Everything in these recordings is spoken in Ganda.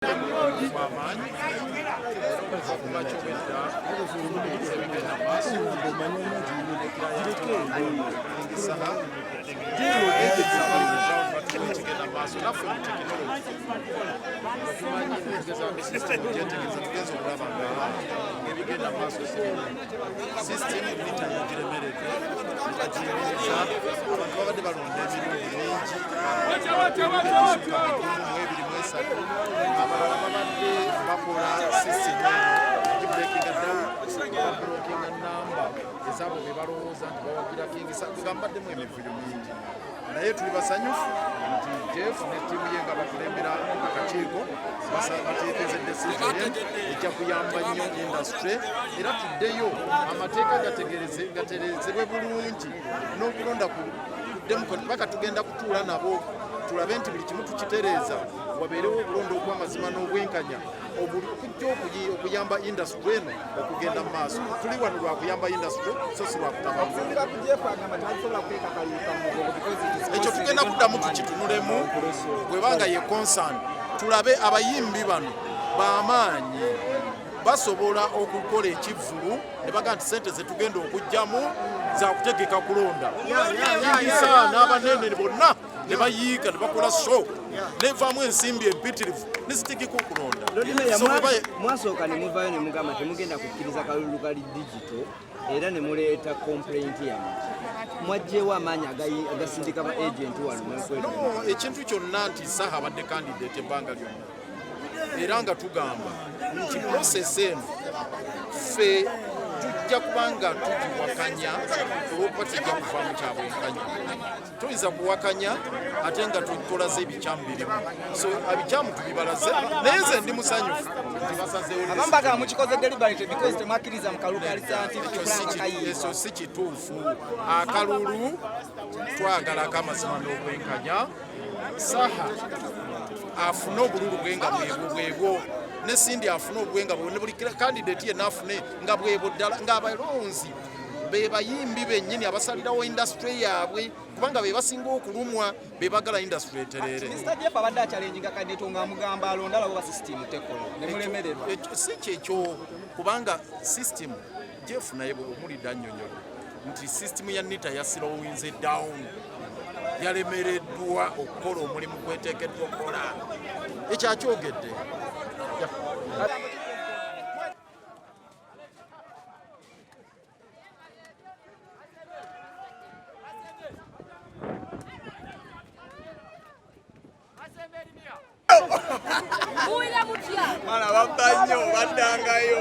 Amaanyi era okuva ku makya obwedda tuwuliriza ebigenda mu maaso Saha ekigenda mu maaso naffe mu tekinologi tumanyi tugezaako system gyetegereza tugenza okulaba nga ebigenda mu maaso si birungi. System NITA yagiremeredde bagiyimiriza, abantu babadde balonda emirundi mingi mu ebiri mu esatu, abalala babadde bakola system eno gibreakinga down, bablockinga namba ezaabo be balowooza nti bawagira King Saha. Kugamba mbaddemu emivuyo mingi, naye tuli basanyufu nti Jeff ne ttiimu ye nga bakulembera akakiiko bateekeze decision ejja kuyamba nnyo industry, era tuddeyo amateeka gatereezebwe bulungi n'okulonda kuddemu paka tugenda kutuula nabo tulabe nti buli kimu tukitereeza, wabeerewo okulonda okw'amazima n'obwenkanya okujja okuyamba industry eno okugenda mu maaso. Tuli wano lwakuyamba industry so si lwakutabangula. Okusinziira ku Jeff, agamba tebasobola kuteeka kalulu ka mugongo because it is Ekyo tugenda kuddamu tukitunulemu bwebanga ye concern, tulabe abayimbi bano bamaanyi basobola okukola ekivvulu ne bagaa nti sente zetugenda okuggyamu zakutegeka kulonda yingisa n'abanene bonna ne bayiika ne bakola show nevaamu ensimbi empitirivu nezitegeka okulonda. Lord Mayor, So mwasooka ne muvayo ne mugamba temugenda kukkiriza kalulu kali digital, era ne muleeta complaint yammwe. Mwaggyewo amaanyi agasindika ba agent wano n'okwetunda? No, ekintu kyonna nti Saha abadde candidate ebbanga lyonna, era nga tugamba nti process eno ffe tujja kubanga tugiwakanya olwokuba tujja kuvaamu kyabwenkanya. Tuyinza kuwakanya ate nga tukolaze ebikyamu birimu, so ebikyamu tubibalaze, naye nze ndi musanyufu nti basazeewo. Abamu bagamba mukikoze deliberately because temwakkiriza mu kalulu kali scientific. Ekyo si kulanga kayiibwa. Ekyo si kituufu. Akalulu twagalako amazima n'obwenkanya. Saha afune obululu bwe nga bwebwo bwebwo, ne Cindy afune obubwe nga bwebwo, ne buli candidate yenna afune nga bwebwo ddala, ng'abalonzi be bayimbi bennyini abasalirawo industry yaabwe, kubanga be basinga okulumwa, be bagala industry etereere. Mr Jeff abadde achallenginga candidate ng'amugamba alonda alaba oba system tekola ne mulemererwa. Ekyo si kyekyo, kubanga system Jeff naye omulidde annyonnyodde nti system ya NITA yaslowinze down, yalemereddwa okukola omulimu gweteekeddwa okukola. Ekyo akyogedde. Yeah. Muwulira mutya? Mwana babba nnyo, baddangayo.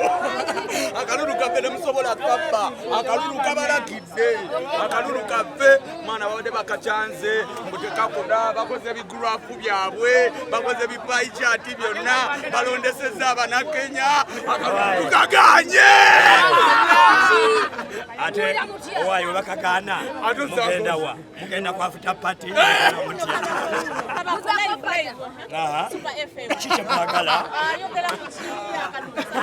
Akalulu kaffe temusobola kabba, akalulu kabalakidde, akalulu kaffe. Mwana babadde bakacyanze mbu tekakola, bakoze ebigurafu byabwe, bakoze ebipie chart byonna, balondeseza abanakenya. Akalulu tukaganye. Ate Muwulira mutya? Owaayo bakagaana. Ate mugenda wa? Mugenda ku after party mutya? Aha. Ki kyemwagala?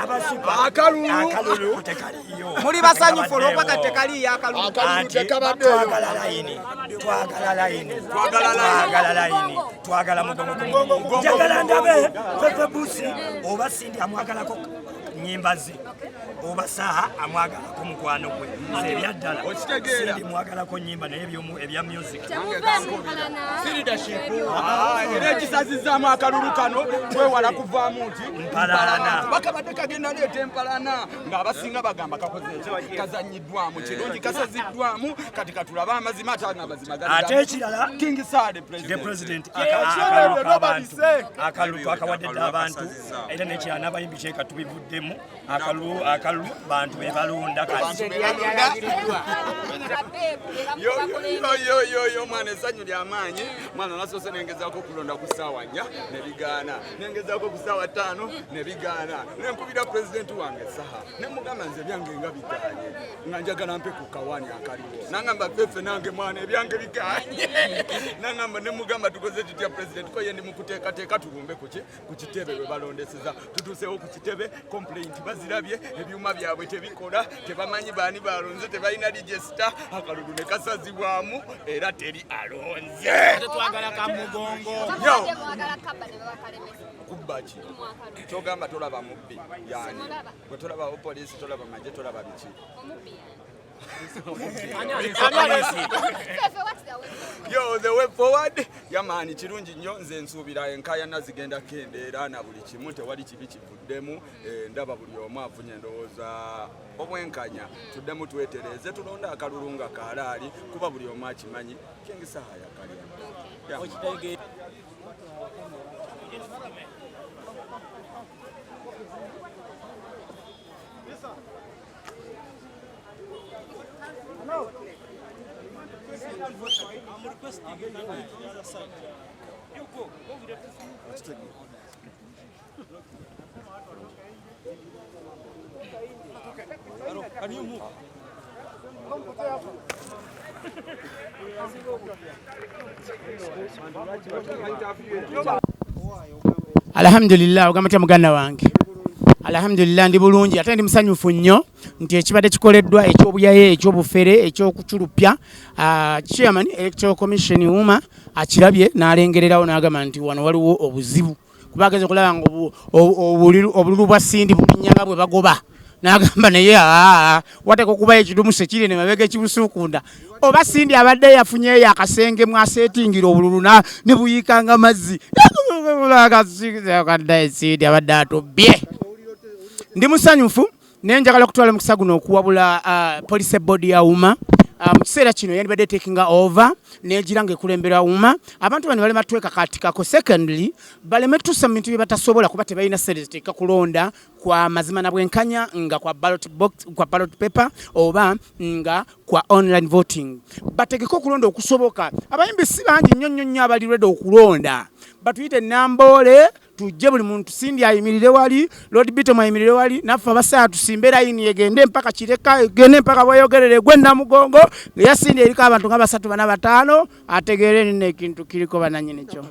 Abasupa. Akalulu. Akalulu tekaliyo. Muli basanyufu olwokuba kati tekaliiyo akalulu? Anti twagala layini, twagala layini. Twagala layini. Twagala layini, twagala mugongo ku mugongo. Njagala ndabe Fefe Busi oba Cindy amwagalako nyimba ze, oba Saha amwagalako mukwano gwe. Nze ebyaddala Okitegeera. Cindy mwagalako nyimba, naye ebya music Temuveemu mpalana. Ah, era ekisazizaamu akalulu kano twewala kuvaamu nti Mpalana. Bakabadde kagenda leeta empalana ng'abasinga bagamba kakoze eki kazanyiddwamu kirungi, kasaziddwamu. Kati katulabe amazima, ate amazima gali Ate ekirala, King Saha the president. President, akalulu k'abantu, akalulu twakawadde dda abantu. Era nekirala n'abayimbi kyeka tubivuddemu. Akalulu, akalulu bantu be balonda kati. Yo, yo, yo, yo, yo, mwana essanyu lyamaanyi. Mwana nasoose nengezaako okulonda ku ssaawa 4 ne bigaana, nengezaako ku ssaawa 5 ne bigaana, nenkubira pulezidenti wange Saha ne mugamba nze ebyange nga bigaanye, nga njagala mpe ku kawaani akaliwo. Nangamba Fefe nange mwana ebyange bigaanye. Nangamba ne mugamba tukoze tutya pulezidenti, ko ye ndi mu kuteekateeka tulumbe kuki ku kitebe bwe balondeseza. Tutuusewo ku kitebe, complaint bazirabye, ebyuma byabwe tebikola, tebamanyi baani balonze, tebalina register. Akalulu ne kasazibwamu era teri alonze. Twagala kamugongo. Yo. Mwagala kabba ne babakalemesa. Kubba ki? Kyogamba tolaba mubbi yani gwe tolaba poliisi, tolaba magye, tolaba biki? Yo, the way forward yamaani kirungi nnyo. Nze nsuubira enkaayana zigenda kendeera na buli kimu, tewali kibi kivuddemu. Ndaba buli omu afunye endowooza obwenkanya. Tuddemu twetereeze, tulonde akalulu nga kalaali, kuba buli omu akimanyi King Saha yakalya. Yeah. Alhamdulillah, ogamba tya muganda wange? Alhamdulillah, ndi bulungi ate ndi musanyufu nnyo nti ekibadde kikoleddwa ekyobuyaye, ekyobufere, ekyokuculupya, chairman Electoral Commission UMA akirabye n'alengererawo n'agamba nti wano waliwo obuzibu, kuba ageze okulaba nga obululu bwa Cindy bulinnya nga bwe bagoba, n'agamba naye wateeka okubayo ekidumusi ekiri ne mabega ekibusuukunda, oba Cindy abadde yafunyeeyo akasenge mwaseetingira obululu ne buyiikanga mazzi. Cindy abadde atubbye. Ndi musanyufu naye njagala okutwala omukisa guno okuwabula police board ya UMA. Mu kiseera kino yandibadde taking over negira ng'ekulembera UMA. Abantu bano balema twekakatikako. Secondly, baleme tusa mu bintu bye batasobola, kuba tebalina ssente ziteeka kulonda kwa mazima na bwenkanya nga kwa ballot box, kwa ballot paper oba nga kwa online voting. Bategeke okulonda okusoboka. Abayimbi si bangi nnyo nnyo nnyo abali ready okulonda. Batuyite Namboole tujje, buli muntu Cindy ayimirire wali, Lord Bitom ayimirire wali, naffe abasaa tusimbe layini egende mpaka Kireka, egende mpaka Bweyogerere, gwe Namugongo, eya Cindy eriko abantu nga 3 4 5, ategeere nina ekintu kiriko banannyini kyo.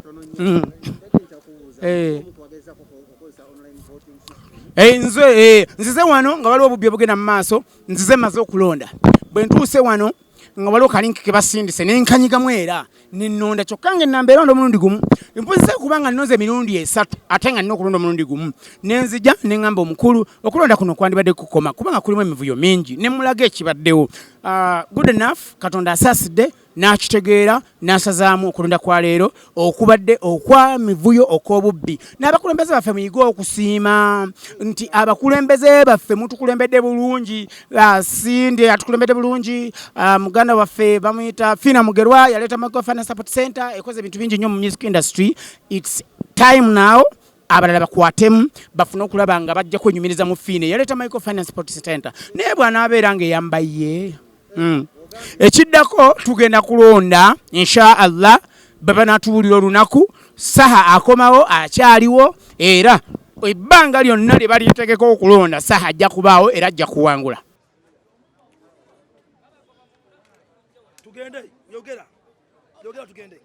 Nze nzize wano nga waliwo obubbi obugenda mu maaso, nzize maze okulonda. Bwe ntuuse wano nga waliwo kalinki ke basindise ne nkanyigamu era ne nnonda, kyokka nga ennamba eronda omulundi gumu. Mpozze kubanga nnonze emirundi 3 ate nga nnina okulonda omulundi gumu. Ne nzija ne ŋŋamba omukulu okulonda kuno kwandibadde kukoma kubanga kulimu emivuyo mingi, ne mulaga ekibaddewo. Good enough, Katonda asaasidde n'akitegeera n'asazaamu okulonda kwa leero okubadde okwa mivuyo okw'obubbi. N'abakulembeze baffe muyige okusiima nti abakulembeze baffe mutukulembedde bulungi. Cindy atukulembedde bulungi, muganda waffe bamuyita Fina Mugerwa yaleeta Microfinance Support Center, ekoze ebintu bingi nnyo mu music industry. It's time now abalala bakwatemu bafune okulaba nga bajja kwenyumiriza mu Fina yaleeta Microfinance Support Center, naye bw'anaabeera ng'eyambaye. Ekiddako tugenda kulonda insha Allah, baba natuwulira olunaku Saha akomawo akyaliwo, era ebbanga lyonna lye balyetegeka okulonda Saha ajja kubaawo era ajja kuwangula. Tugende, yogera yogera, tugende.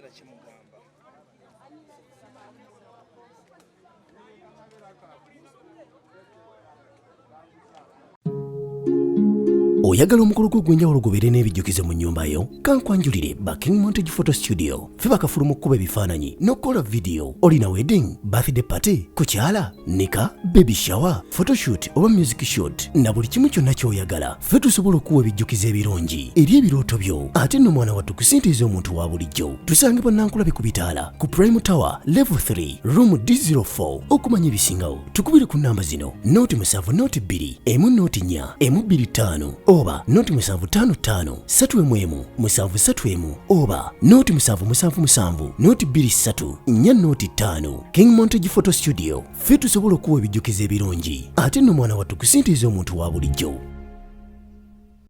Kimugamba. Oyagala omukolo gwo ogw'enjawulo gubeere n'ebijjukizo mu nnyumba yo? Kankwanjulire ba King Montage Photo Studio. Ffe bakafulu mu kkuba ebifaananyi n'okukola vidiyo. Olina wedding, birthday party, kukyala, nika, baby shower, photoshoot oba music shoot, na buli kimu kyonna ky'oyagala. Ffe tusobola okuwa ebijjukizo ebirungi eri ebirooto byo. Ate nno mwana wattu kusintiiza omuntu wa bulijjo. Tusangibwa Nankulabi ku bitaala ku Prime Tower Level 3 Room D04. Okumanya ebisingawo tukubire ku namba zino: 0 7 02 1 04 125 oba 0755 3 1 7 3 oba 0777 023 405. King Montage Photo Studio, ffe tusobola okuwa ebijjukizo ebirungi. Ate nno mwana wattu kusintiiza omuntu wa bulijjo.